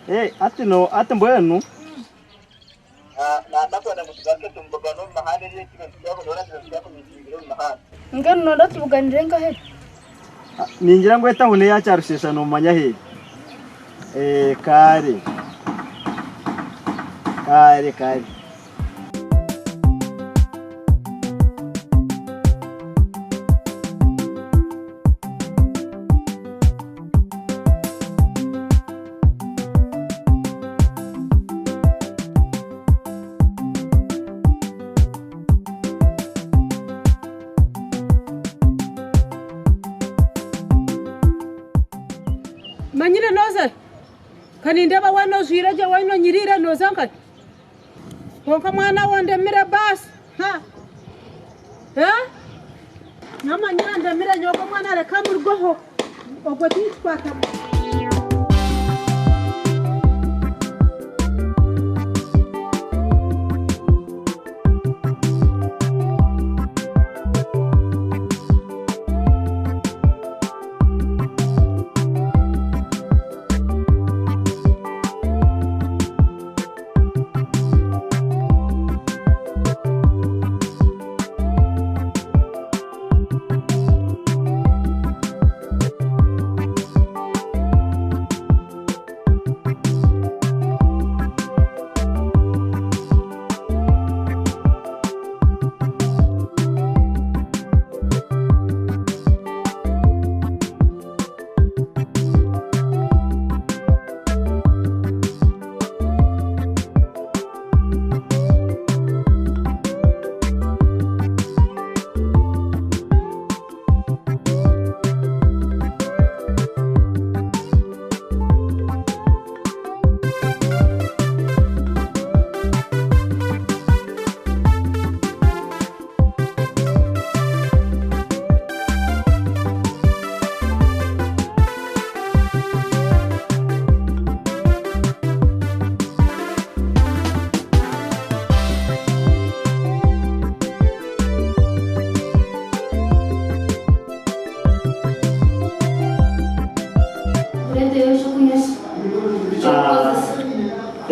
Eh, hati no hati mbwenu Mbwenu noyenda tubuganire nkahe? Ningira ngu etawuni eya Kyarushesha nomanya ahu eri. Eh, kare. Kare kare. Manyire nooza hi? Ka nindeeba weena ojwaire gye weena onyiriire nooza nkahi? Kwonka mwana we ondemire baasi ha! Eh! Namanyire andemire nyowe ogwo omwana reka amurugeho ogwo tinkikwata.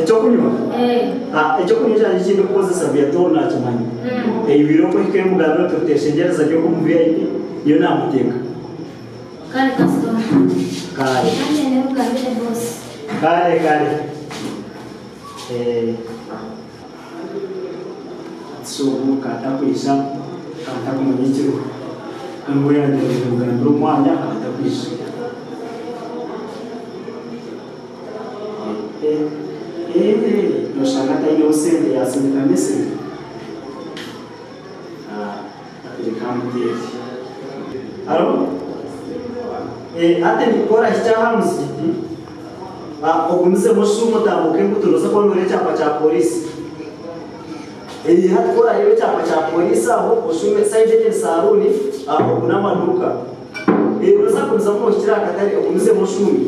Ekyokunywa? Ekyokunywa kyangye eki ndikukozesa Viator nakimanya. Eibire okuhika emugambira oti oteshengyereza ari omu VIP niyo namuteeka. Kare kasitoma. Kare. Nanye nemugambire boss. Kare kare. Eh. So obu katakwija katakumanya ekiriho. Nibwo yangire mugambira omwanya katakwija. Eh eh eh noshanga ataineho sente yasindika message. Reka muteere. Haro? Eh, hati ndikukora hikye aha muzigiti, ogumizemu oshuume otambuke enguuto nooza kuba nooreeba ekyapa kya poriisi. Eh, hati ku orareeba ekyapa kya poriisi aho oshuume sayidi egi ni saruuni, ogu n'amaduuka. Eh, nooza kugumizamu noohikira aha katare ogumizemu oshuume.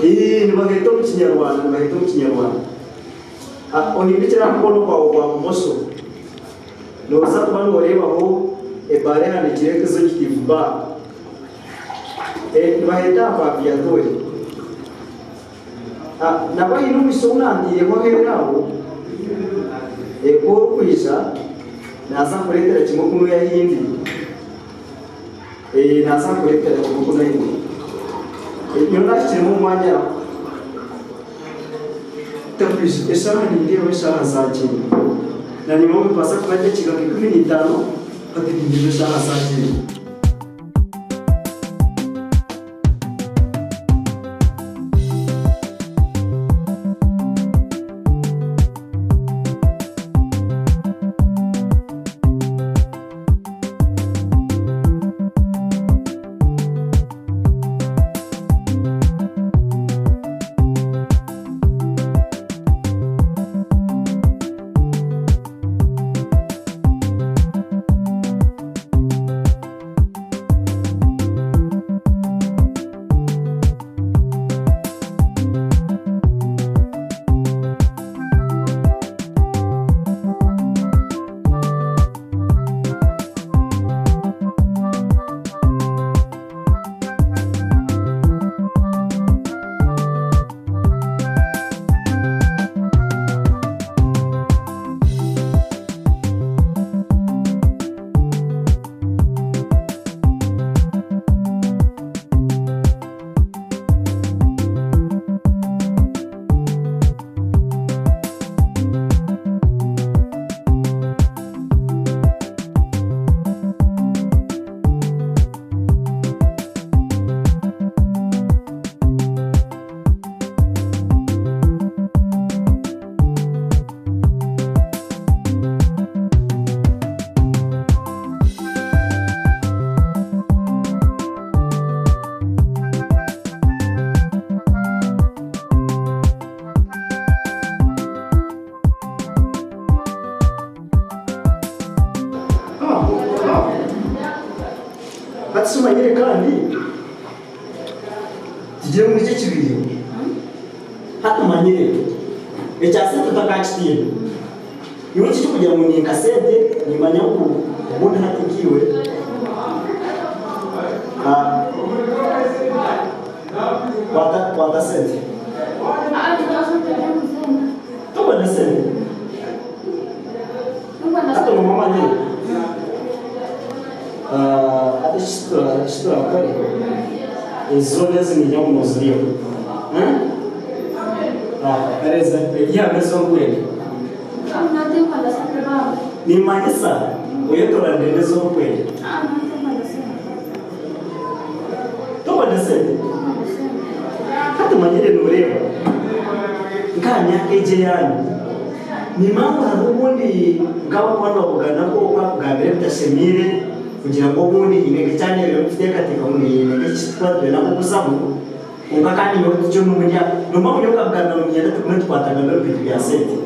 Eh, nibaheeta omu kinyarwanda, nibaheeta omu kinyarwanda. Ohindukire aha mukono gwawe gwa bumosho. Nooza kuba nooreebaho ebaara ehandiikireho Executive Bar. Nibaheeta aha kwa Viatori. Nabwo haine omwishiki ou naantaireho aheeru aho, ku orikwija naaza kukureetera kimwe kunywera ahi ndi. Naaza kukureetera kimwe kunywera ahi ndi. Nyowe naahikiremu omu mwanya aho. Takwija eshaaha nindeeba eshaaha zaagyenda. Na nyowe nibaasa kuba edakiika nka 15 hati nindeeba eshaaha zaagyenda. Hati shi omanyire kandi tugire ngu nikyo ekibaireho. Hati omanyire ekya sente otakakitiina. Iwe eki ekirikugira ngu ni nka sente nimanya ngu obundi hati nkaiwe kwata kwata sente. Tobone sente. Hati omwe omanyire hati eki turakore ezi zoona ezi niinyija ngu nozireeba. Kare eri aha meeza orikwenda. Nimanyisa oyetoranire n'ezi orikwenda. Tobone sente? Hati manyire noreeba nk'aha myaka egi eyaanyu. Nimanya ngu hariho obundi nk'abarikuba nibabugana nk'oku akugambira ebitashemeire kugira ngu obundi haine nk'ekyandeebire ndikuteekateeka ngu haine nk'eki twena kuguzamu kwonka kandi nyowe tikyo noomanya noomanya ngu nyowe nkakugambira ngu niinyenda tugume tukwatagane omu bintu bya sente.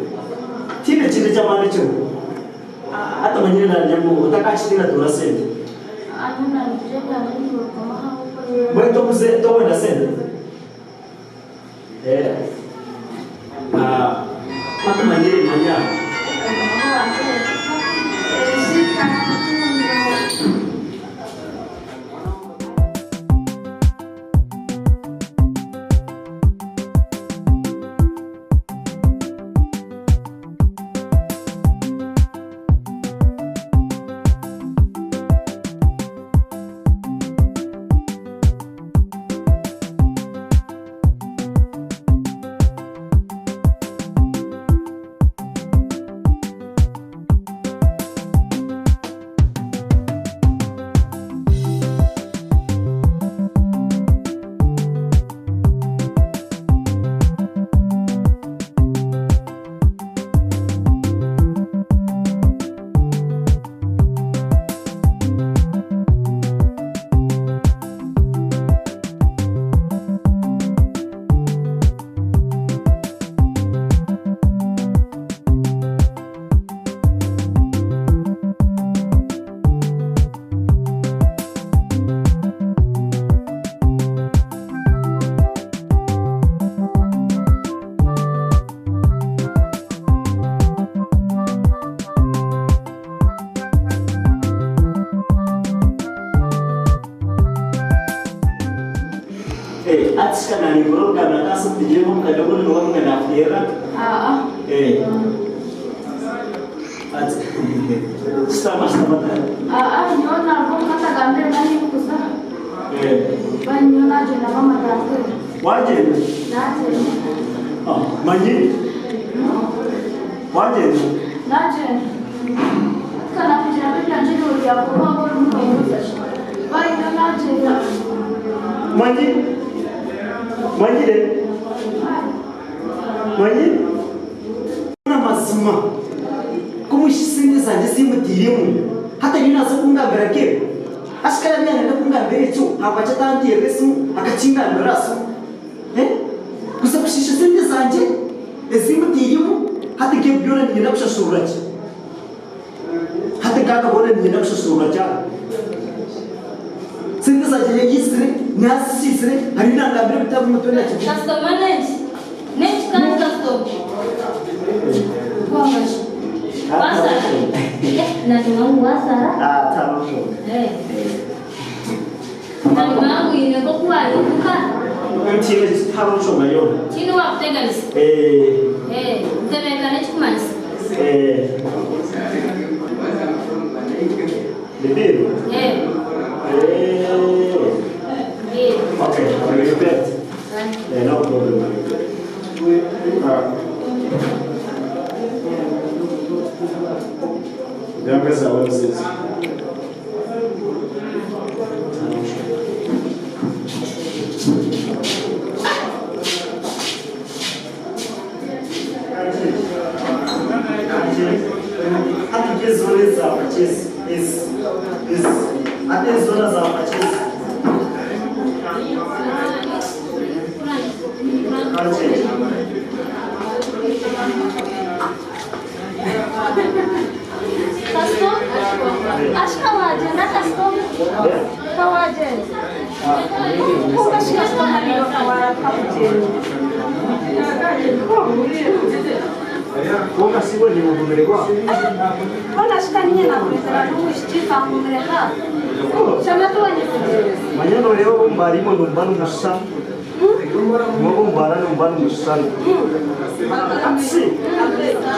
Tihaine ekindi eky'amaani ekiriho. Hati omanyire naanye ngu otakakitiina toora sente. Mbwenu tobuze tobona sente? Hati manyire manya. Hati shi ka naanyenkora oruganda nkaasa kutegyereza omukade obundi nooba ninga naakuteerera? Ati shutama shutama taaha. Wagyenda? Manyire? Wagyenda? Manyire? Manyire? Manyire? N'amazima ku omwishiki sente zangye zimutairemu hati ariyo naaza kungambira nk'ebyo? Ashika yaabaire naayenda kungambira ekyo ahabwaki atanteerera esimu akakingambira aha simu? Kuza kushiisha sente zangye ezi mutairemu hati nk'ebi byona niinyenda kushashurira ki? Hati nk'aka boona niinyenda kushashurira ki aha? Sente zangye yagiitsire, naazisiisire, hariyo nangambira ebitari mutwe na kigye. Kasitoma n'enki? N'enki kandi kasitoma? Kwonka shi waasara? Nashoma ngu waasara. Nashoma ngu haine nk'oku waahinduka. Ntiine tihariho nshonga yoona. Tihaine owaakuteganisa. Ntebeekana ekikumanyisa. Ni bill? Okay, I will pay it. No problem. Gamba zaawe niziizi. Hati nk'ezi zoona ezi zaapaki ezi, ezi, ezi, hati ezi zoona zaapaki ezi. Kasitoma, ashika wagyenda kasitoma. Ka waagyenda. Kwonka shi kasita hariyo kawaarakukakugyenda. Kwonka shi iwe niiwe ogumire gwa? Hoona shi ka niinye naakureetera n'omwishiki kangumire ha. Shana tiwanyetegyereza. Manya nooreeba ab'omu baara imwe nimuba nimushushana. Imwe ab'omu baara nimuba nimushushana. Hati shi,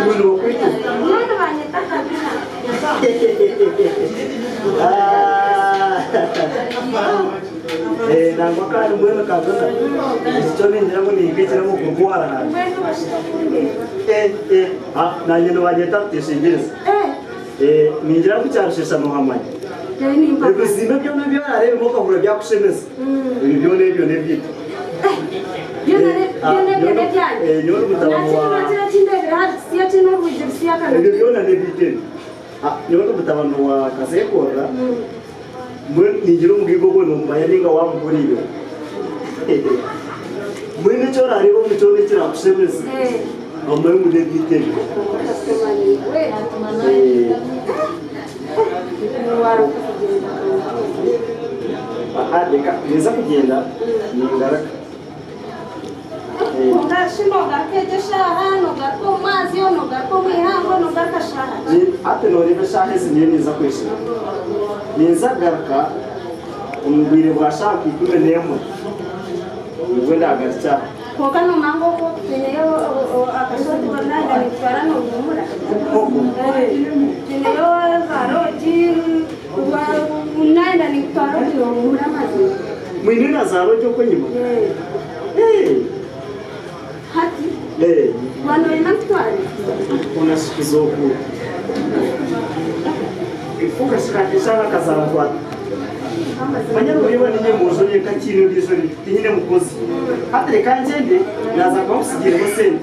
iwe nibakwita ota? Nyowe nibanyeta Kabina. Eh, nangwa kandi mbwenu Kabina, eki kyo ningira ngu ninka ekirimu kurwara nangwa. Mbwenu bashita okundeeba. Eh, eh, ah, nanye nibanyeta Ruteshengyereza. Eh, ningira ngu Kyarushesha nohamanya. Ebizimbe byona ebi orareeba okahurira byakushemeza, ebyo byona ebyo n'ebyaitu. Eh, nyowe ndi mutabani wa... Ebyo byona n'ebyaitu ebyo. Ah, nyowe ndi mutabani wa Kasekorra, mbwenu ningira omugaiga ogwo nomumanya ninga wamuhuriireho. Mbwenu eki orareeba omu kyona ekirakushemeza, omanye ngu n'ebyaitu ebyo. Eh. Aha, reka ninza kugyenda ningaruka. Eh. Kwonka shi noogaruka egyo eshaaha, noogaruka omu mwazyo, noogaruka omu ihangwe, noogaruka shaaha ki? Hati nooreeba eshaaha ezi niyo ninza kweshera. Ninza kugaruka omu bwire bwa shaaha nka 11 nibwo ndaagarukye aha. Kwonka noomanya ngu okwo twineyo akashooti nayenda ninkutwara noohuumura. Okwo? Twineyo za loogi, nayenda ninkutwara oti noohuumura amazima. Mwine na za loogi okwo enyima? Ee. Hati waaba nooyenda nkutware? Onashikiza okwo. Okashika akazankwata. Manya noreeba ninye mwojo nyenka nkiine ondiijo tinyine mukozi. Hati reka ngyende naaza kuba nkutsigiireho sente.